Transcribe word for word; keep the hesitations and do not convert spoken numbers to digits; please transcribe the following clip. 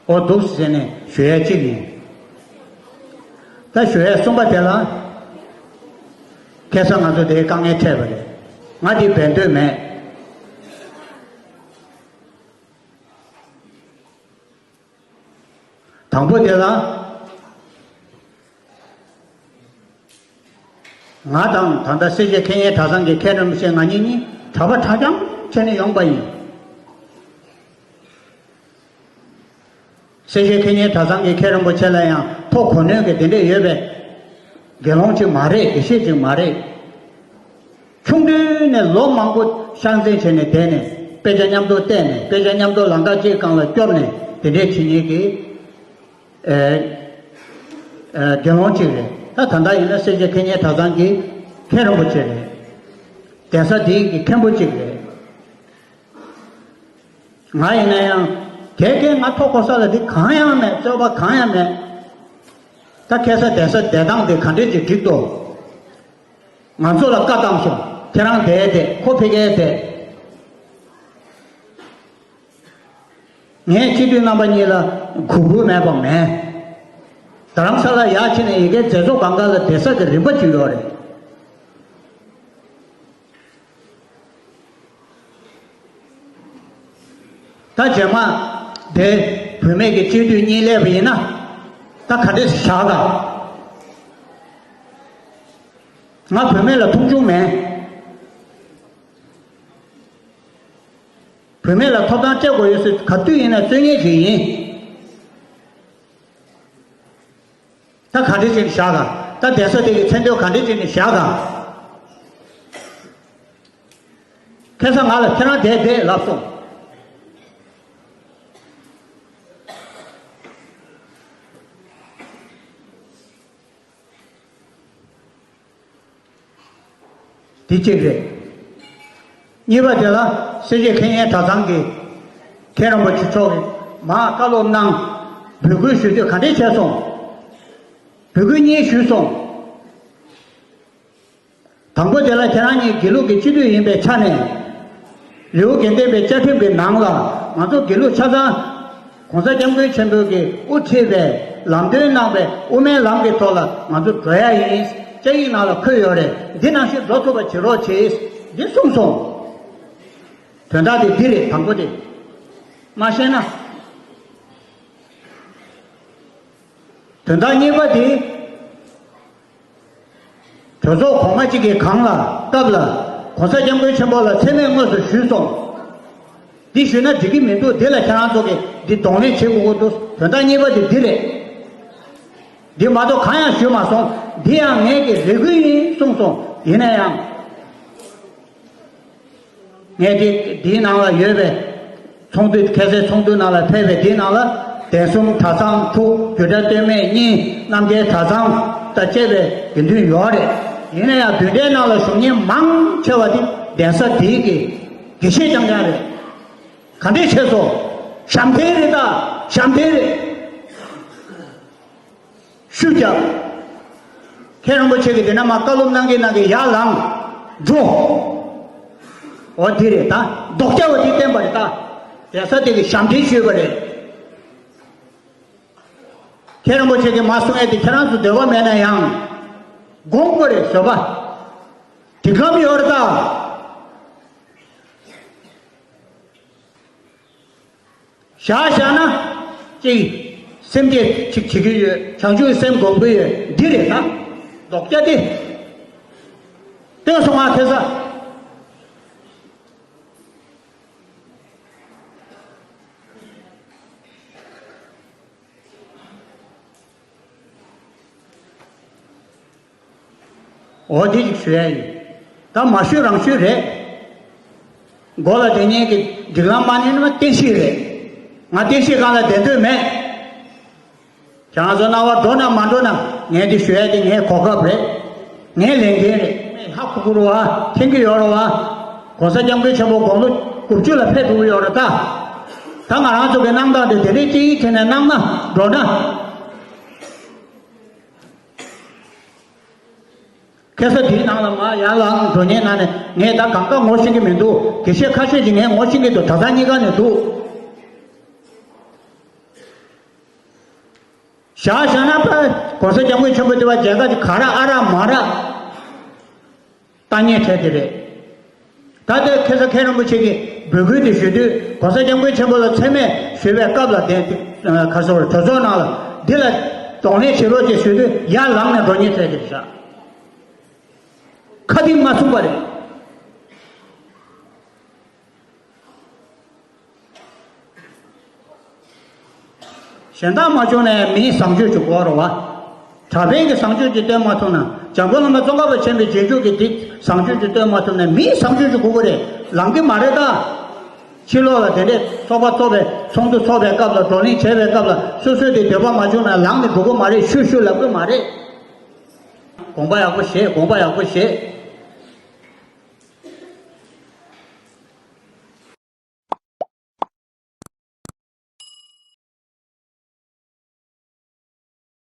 ཨོ་འདུག་ཟེར་ནས་ཞུ་ཡ་གཅིག་ཡིན། ད་ཞུ་ཡ་གསུམ་པ་དེ་ལ། ཁ་སང་ང་ཚོ་དེའི་དཀའ་ངལ་འཕྲད་པ་རེད། ང་དེ་འབད་འདོད་མེད། དང་པོ་དེ་ལ། ང་དང་ད་ལྟ་སེར་བྱེས་མཁས་སྙན་གྲྭ་ཚང་གི་མཁན་རིན་པོ་ཆེ་ང་གཉིས་གཉིས་གྲྭ་པ་གྲྭ་རྐྱང་བྱས་ནས་ཡོང་པ་ཡིན། སེར་བྱེས་མཁས་སྙན་གྲྭ་ཚང་གི་མཁན་རིན་པོ་ཆེ་ལ་ཡང་ཐོ་གོ་གནོན་གྱི་དེ་འདྲས་ཡོད་པའི་དགེ་སློང་ཅིག་མ་རེད། དགེ་བཤེས་ཅིག་མ་རེད། ཆུང་དུས་ནས་ལོ་མང་པོ་ཤག་འཛིན་བྱས་ནས་བསྡད་ནས་དཔེ་ཆ་མཉམ་དུ་བལྟས་ནས་དཔེ་ཆ་མཉམ་དུ་ལམ་ཁ་གཅིག་སྒང་ལ་སྐྱོར་ནས་དེ་འདྲས་བྱེད་མཁན་གྱི་ཨེ། ཨེ། དགེ་སློང་གཅིག་རེད། ད་ད་ལྟ་ཡིན་ན་སེར་བྱེས་མཁས་སྙན་གྲྭ་ཚང་གི་མཁན་རིན་པོ་ཆེ་རེད། གདན་ས་འདིའི་གི་མཁན་པོ་གཅིག་རེད། ང་ཡིན་ན་ཡང་དེ་གས་ང་ཐོ་གོ་ས་ལ་འདི་གང་ཡང་མེད། རྩོད་པ་གང་ཡང་མེད། ད་ཁ་སང་གདན་ས་བསྡད་སྟངས་དེ་ག་འདྲས་ཅིག་འགྲིག་འདུག་ང་ཚོ་ལ་བཀའ་བཏང་སོང་། ཁྱེད་རང་བསྡད་བསྡད། ཁོ་ཕ་གིར་བསྡད། ངས་སྤྱི་འཐུས་རྣམ་པ་གཉིས་ལ་གུས་བཀུར་མེད་པ་མེད། རྡ་རམ་ས་ལ་ཡར་ཕྱིན་ནས་ཡ་གིའི་མཛད་གཙོ་སྒང་ག་ལ་བསྡད་ས་གི་རིན་པ་ཅིག་ཡོད་རེད། ད་རྗེས་མ་དེ་བུད་མེད་ཀྱི་སྤྱི་འཐུས་གཉིས་སླེབས་པ་ཡིན་ན་ད་ག་འདྲས་བཞག་ག་ང་བུད་མེད་ལ་མཐོང་ཆུང་མེད། བུད་མེད་ལ་ཐོབ་ཐང་སྤྲད་དགོས་ཡོད་ཟེར་ག་དུས་ཡིན་ན་རྩོད་མཁན་ཞིག་ཡིན། ད་ག་འདྲ་ཞིག་བཞག་ག་ད་གདན་ས་དེ་གི་མཚན་དོན་ག་འདྲ་ཞིག་ནས་བཞག་ག་ཁ་སང་ང་ལ་ཁྱེད་རང་བསྡད་བསྡད་ལབ་སོང་། དེ་གཅིག་རེད། གཉིས་པ་དེ་ལ་སེར་བྱེས་མཁས་སྙན་གྲྭ་ཚང་གི་མཁན་རིན་པོ་ཆེ་མཆོག་གིས་མར་བཀའ་སློབ་གནང་། འབོད་སྐུལ་ཞུ་དུས་ག་འདྲས་བྱས་སོང་། འབོད་སྐུལ་གཉིས་ཞུས་སོང་། དང་པོ་དེ་ལ་ཁྱེད་རང་གཉིས་དགེ་ལུགས་ཀྱི་སྤྱི་འཐུས་ཡིན་པའི་ཆ་ནས། ལེའུ་དགེ་ལྡན་པའི་བཅའ་ཁྲིམས་ཀྱི་ནང་ལ་ང་ཚོ་དགེ་ལུགས་ཆ་ཚང་། གོང་ས་སྐྱབས་མགོན་ཆེན་པོས་ཀྱིས་དབུ་ཁྲིད་པའི་ལམ་སྟོན་གནང་བའི་དབུ་མའི་ལམ་གྱི་ཐོག་ལ་ང་ཚོ་འགྲོ་ཡ་ཡིན། བཅའ་ཡིག་ནང་ལ་འཁོད་ཡོད་རེད། འདི་ནང་བཞིན་འགྲོ་ཐུབ་པ་བྱེད་རོགས་བྱེད། འདི་གསུངས་སོང་། དོན་དག་དེ་འདི་རེད། དང་པོ་དེ། མ་ཤེས་ན། དོན་དག་གཉིས་པ་དེ། གྲོས་ཚོགས་གོང་མ་གཅིག་གི་སྒང་ལ་སྐབས་ལ་༸གོང་ས་༸སྐྱབས་མགོན་ཆེན་པོ་ལ་མཚན་སྨད་དངོས་སུ་ཞུས་སོང་། འདི་ཞུས་ན་འགྲིག་གི་མི་འདུག་འདི་ལ་ཁྱེད་རང་ཚོ་གིས་འདི་གདོང་ལེན་བྱེད་དགོས་ཀྱི་འདུག་དོན་དག་གཉིས་པ་དེ་འདི་རེད། འདི་མ་གཏོགས་གང་ཡང་ཞུས་མ་སོང་། འདི་ཡང་ངེད་ཀྱི་རེ་སྐུལ་ཡིན་གསུངས་སོང་། ཡིན་ན་ཡང་། ངས་འདི་འདིའི་ནང་ལ་ཡོད་པའི་ཚོགས་འདུ། ཁ་སང་ཚོགས་འདུ་ནང་ལ་ཕེབས་པའི་འདིའི་ནང་ལ་གདན་གསུམ་གྲྭ་ཚང་དྲུག་རྒྱུད་གྲྭ་སྟོད་སྨད་གཉིས། རྣམ་རྒྱལ་གྲྭ་ཚང་དང་བཅས་པའི་དགེ་འདུན་ཡོད་རེད། ཡིན་ན་ཡང་བདུན་ཕྲག་ནང་ལ་བཞུགས་མཁན་མང་ཆེ་བ་དེ་གདན་ས་འདིའི་གི་དགེ་བཤེས་རྐྱང་རྐྱང་རེད། ག་འདྲས་བྱས་སོང་། ཞབས་འདྲེན་རེད་ད། ཞབས་འདྲེན་རེད། ཤུགས་རྒྱབ། མཁན་རིན་པོ་ཆེ་གིས་དེ་ན་མ་བཀའ་སློབ་གནང་གིན་གནང་གིན་ཡར་ལངས། འགྲོ། འོ་དེ་རེད་ད། ལྡོག་རྒྱ་བ་དེ་བསྟན་པ་རེད་ད། རྒྱལ་ས་དེ་གི་ཞབས་འདྲེན་ཞུས་པ་རེད། མཁན་རིན་པོ་ཆེ་གིས་མ་གསུང་ཡས་དེ་ཁྱེད་རང་ཚོ་འདོད་པ་མེད་ན་ཡང་། དགོངས་པ་རེད་བཟོད་པ། སྒྲིག་ལམ་ཡོད་རེད་ད། བཞག་བཞག་ན། གཅིག་སེམས་བསྐྱེད་ཅིག་བྱེད་ཀྱི་ཡོད། བྱང་ཆུབ་སེམས་སྒོམ་གྱི་ཡོད། འདི་རེད་ད། ལྡོག་རྒྱ་དེ། སྟོན་སོང་ང་ཁ་སང་། འོ་དེ་ཅིག་ཞུ་ཡ་ཡིན། ད་མ་ཞུས་རང་ཞུས་རེད། མགོ་ལ་དེ་ཉིད་ཀྱི་སྒྲིག་ལམ་མ་ཉན་ན་བསྟན་བཤིག་རེད། ང་བསྟན་བཤིག་སྒང་ལ་བསྡད་འདོད་མེད། ཁྱེད་རང་ཚོ་རྣ་བ་འགྲོ་ན་མ་འགྲོ་ན་ངས་འདི་ཞུ་ཡ་དེ་ངའི་གོ་སྐབས་རེད། ངའི་ལས་འགན་རེད། ཧ་གོ་གི་རེད་བ། མཁྱེན་གྱི་ཡོད་རེད་བ། གོང་ས་སྐྱབས་མགོན་ཆེན་པོ་དགུང་ལོ་དགུ་བཅུ་ལ་ཕེབས་འགྲོ་གི་ཡོད་རེད་ད། ད་ང་རང་ཚོ་གི་གནང་སྟངས་དེ་དེ་རིང་གཅིག་ཡིད་ཆེས་ནས་གནང་ན་འགྲོ་ན། ཁ་སང་དེའི་ནང་ལ་མར་ཡར་ལངས་འགྲོ་མཁན་ནང་ནས་ངས་ད་གང་ག་ངོ་ཤེས་ཀྱི་མི་འདུག་དགེ་བཤེས་ཁ་ཤས་ཀྱིས་ངས་ངོ་ཤེས་ཀྱི་འདུག་གྲྭ་ཚང་གཉིས་ཀ་ནས་འདུག་བཞག་བཞག་ན་ཕ་༸གོང་ས་༸སྐྱབས་མགོན་ཆེན་པོ་འདི་བ་མཇལ་ཁ་ཅིག་ག་ར་ཨ་རག་མ་རག་ལྟ་ཉན་ཐལ་དེ་རེད། ད་ལྟའི་ཁ་སང་མཁན་རིན་པོ་ཆེ་གིས་འབོད་སྐུལ་དེ་ཞུ་དུས་༸གོང་ས་༸སྐྱབས་མགོན་ཆེན་པོ་ལ་མཚན་སྨད་ཞུ་བའི་སྐབས་ལ་དེ་ག་སོ་གྲོས་ཚོགས་ནང་ལ་འདི་ལ་གདོང་ལེན་བྱེད་རོགས་ཅེས་ཞུ་དུས་ཡར་ལངས་ནས་འགྲོ་ཉན་ཐལ་དེ་རེད་ཤག་ཁ་གཏིང་མ་ཚུགས་པ་རེད། གཞན་དག་མ་བྱུང་ན་མིའི་བཟང་སྤྱོད་ཅིག་དགོས་རེད་བ། གྲྭ་པའི་གི་བཟང་སྤྱོད་ཅིག་སྟོན་མ་ཐུབ་ན། འཇམ་མགོན་བླ་མ་ཙོང་ཁ་པ་ཆེན་པོའི་རྗེས་འཇུག་གི་འདི་བཟང་སྤྱོད་ཅིག་སྟོན་མ་ཐུབ་ན་མིའི་བཟང་སྤྱོད་ཅིག་དགོས་ཀྱི་རེད། ལང་གི་མ་རེད་ད། ཕྱི་ལོགས་ལ་དེ་འདྲས་ཚོགས་པ་ཚོགས་པའི་ཚོགས་འདུ་ཚོགས་པའི་སྐབས་ལ་བགྲོ་གླེང་བྱས་པའི་སྐབས་ལ་སོ་སོའི་དེ་འདོད་པ་མ་བྱུང་ན་ལངས་ནས་འགྲོ་གི་མ་རེད། ཤུ་ཤུ་ལབ་གི་མ་རེད། དགོངས་པ་ཡག་པོ་བཞེས། དགོངས་པ་ཡག་པོ་བཞེས།